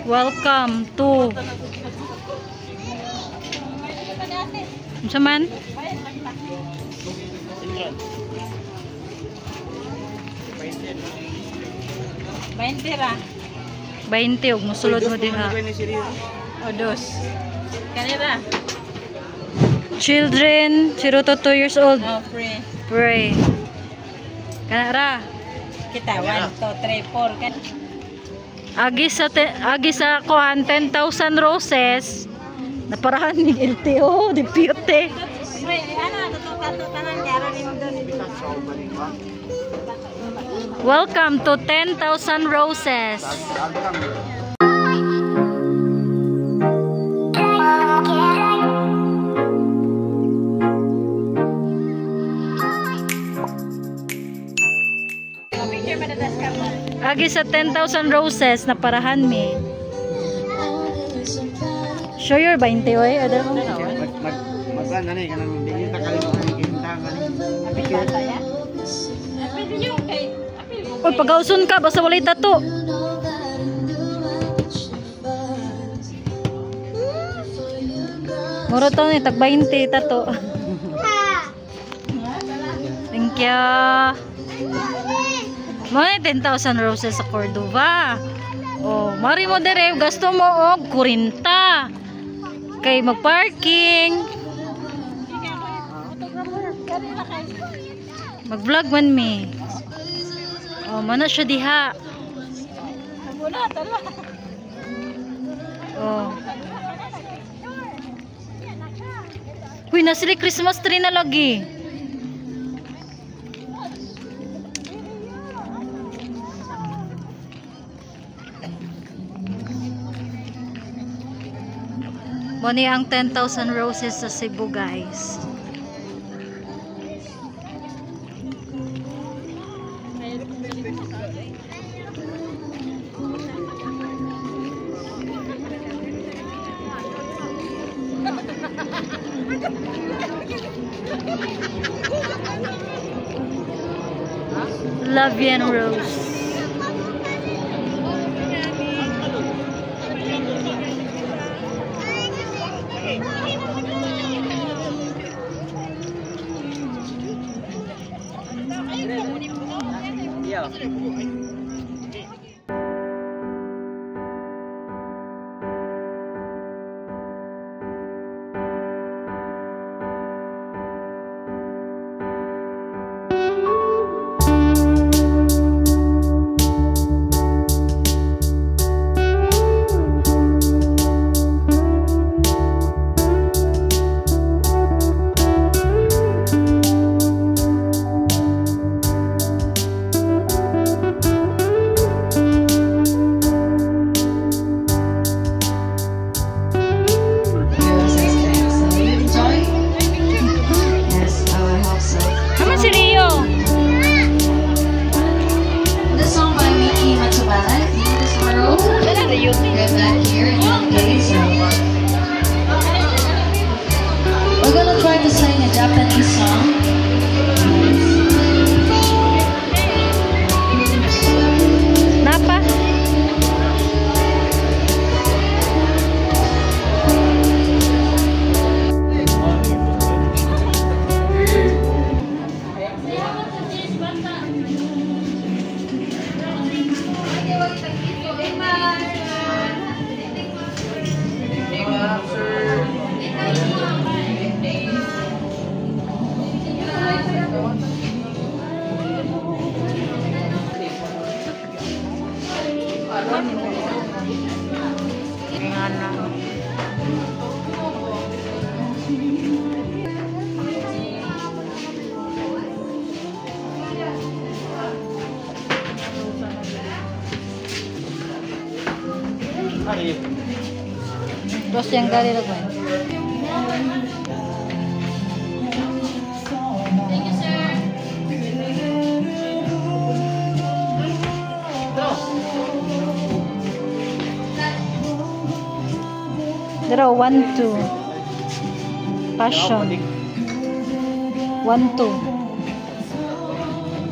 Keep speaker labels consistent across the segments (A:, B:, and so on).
A: Welcome to Unsa man?
B: 20 ra.
A: 20 og mosulod mo diha.
B: O dos. Kanira.
A: Children 0 to 2 years old.
B: Oh, free.
A: Pray. Kana ra.
B: Kita 1 2 3 4 kan.
A: Agi sa kuan 10,000 roses. Naparahan ni LTO, deputy.
B: Pre, ano tato tanan kay aron imo dos.
A: Welcome to 10,000 roses.
B: Picture madadas ka mo.
A: Agi sa 10,000 roses naparahan mi. Show your 20 oy. Ada mo.
C: Mag mag na ni kanang dili ta kalimutan kinta kani.
B: Bata ya. Apil yung kay apil mo.
A: Oy, pagauson ka basta walay tato. Mura to ni tag 20 tato. Thank you. Mo ni 10,000 roses sa Cordova. Oh, mari mo dire gasto mo og 40. Kay magparking,
B: Kanira kay.
A: mag-vlog man mi. Oh, mana siya diha.
B: Wala tala.
A: Oh. Uy, nasa sila Christmas tree na lagi. Mo ni ang 10,000 roses sa Cebu, guys. La Vie en Rose.
C: Yeah.
D: So you enjoy? Yes, I hope so.
A: Naman si Rio.
D: This song by Miki Matsubara, Tomorrow. We're back here in 1 day, so we're gonna try to sing a Japanese song.
A: Napa? Dos yung gali lang.
B: Thank you, sir.
A: Pero 1, 2. Passion. 1, 2.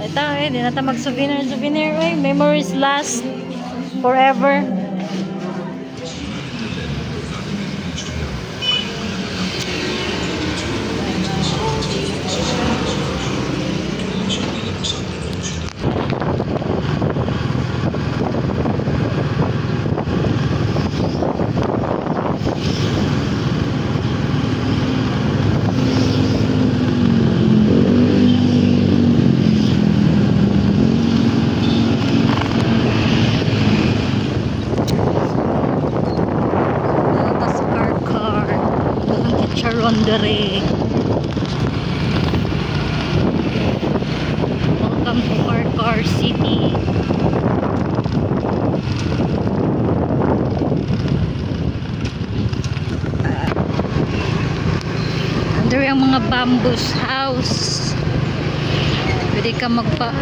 A: Ito eh, di na ta mag-souvenir, souvenir eh. Memories last forever. dere. Welcome to Carcar City. Under ang mga bamboo house. Pwede ka magpa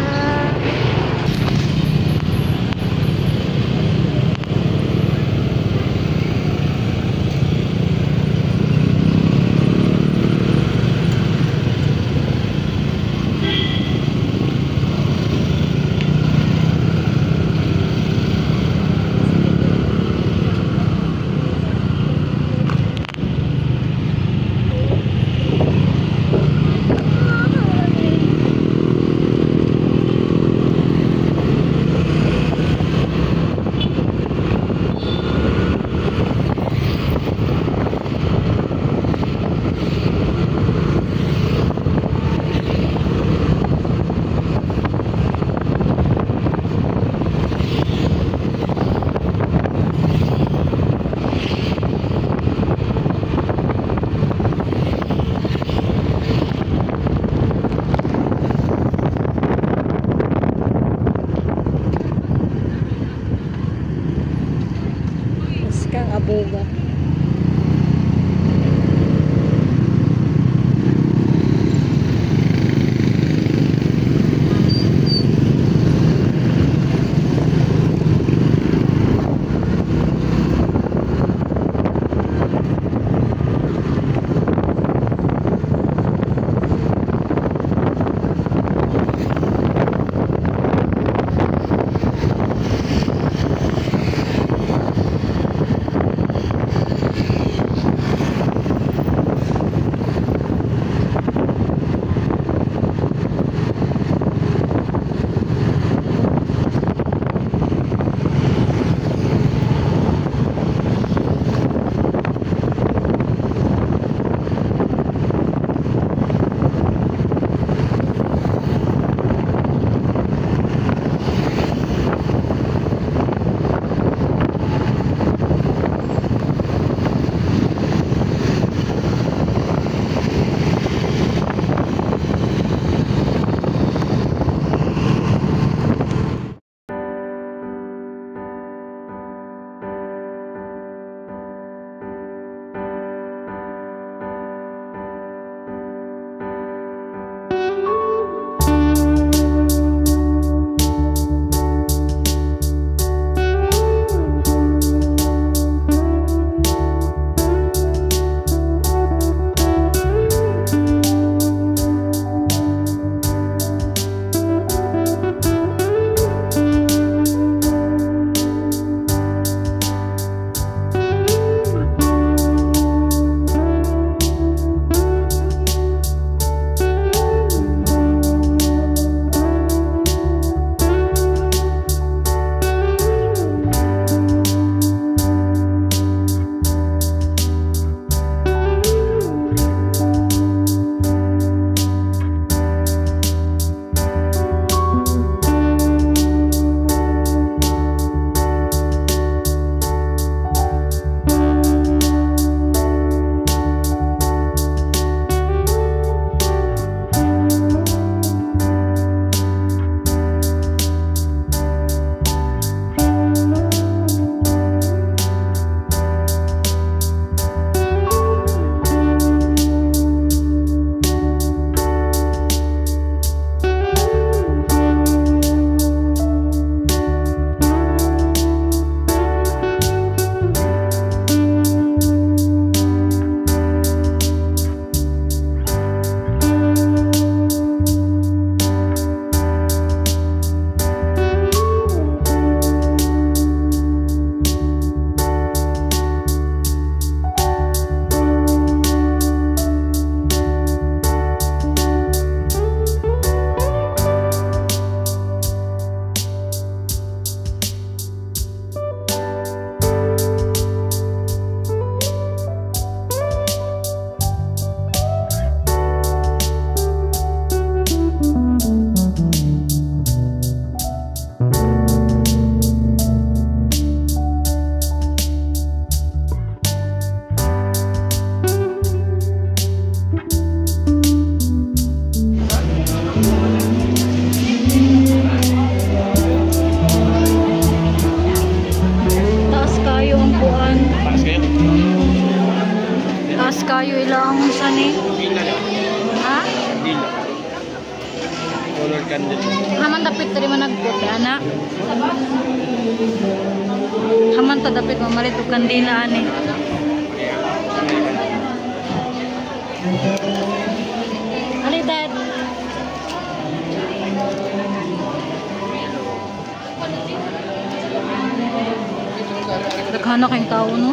C: Candle.
A: Haman dapit diri managpot ana. Haman ta dapit mamalit og kandila ani. Ali dad. Daghana kayong tao no.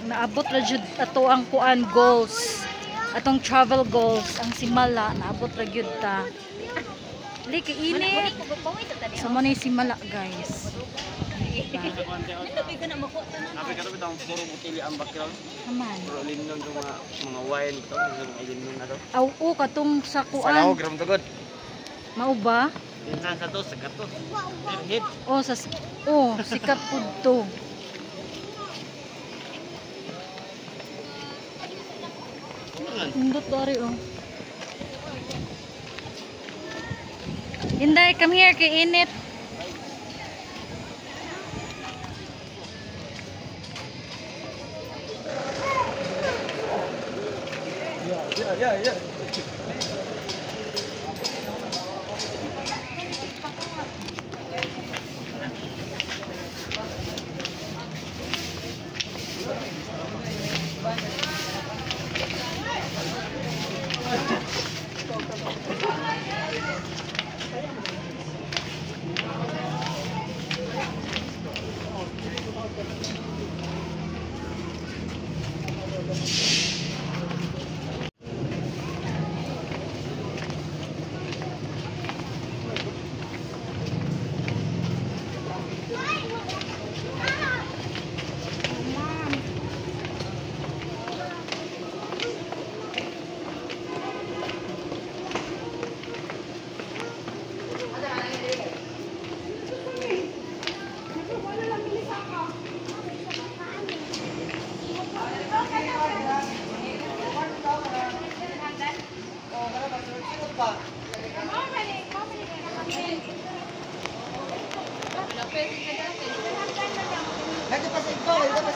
A: Naabot ra jud ato ang kuan goals. Atong travel goals ang Simala naabot ra gyud ta. Dili kay init. So mo na yung Simala guys. Haman.
C: Mga wine to, mga ilimnon na to.
A: Aw o katong sa
C: Sa lahog
A: kuan.
C: ram tugod.
A: Mao ba?
C: Minsan sa to, sa gato. Hit.
A: Oh sa oh sikat pud to. Indot dari oh. Inday, come here kay init.
C: Yeah.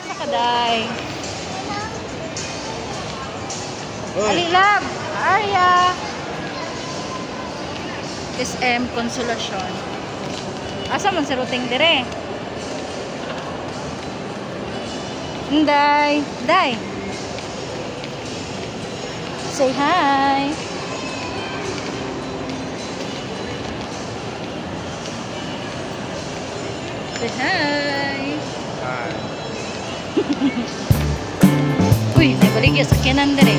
A: Sa kaday. Ali love, Arya. SM Consolacion. Asa man si Ruting dire? Inday, Day. Say hi. Say hi.
C: Hi.
A: Uy, may baligya sa kanan dire.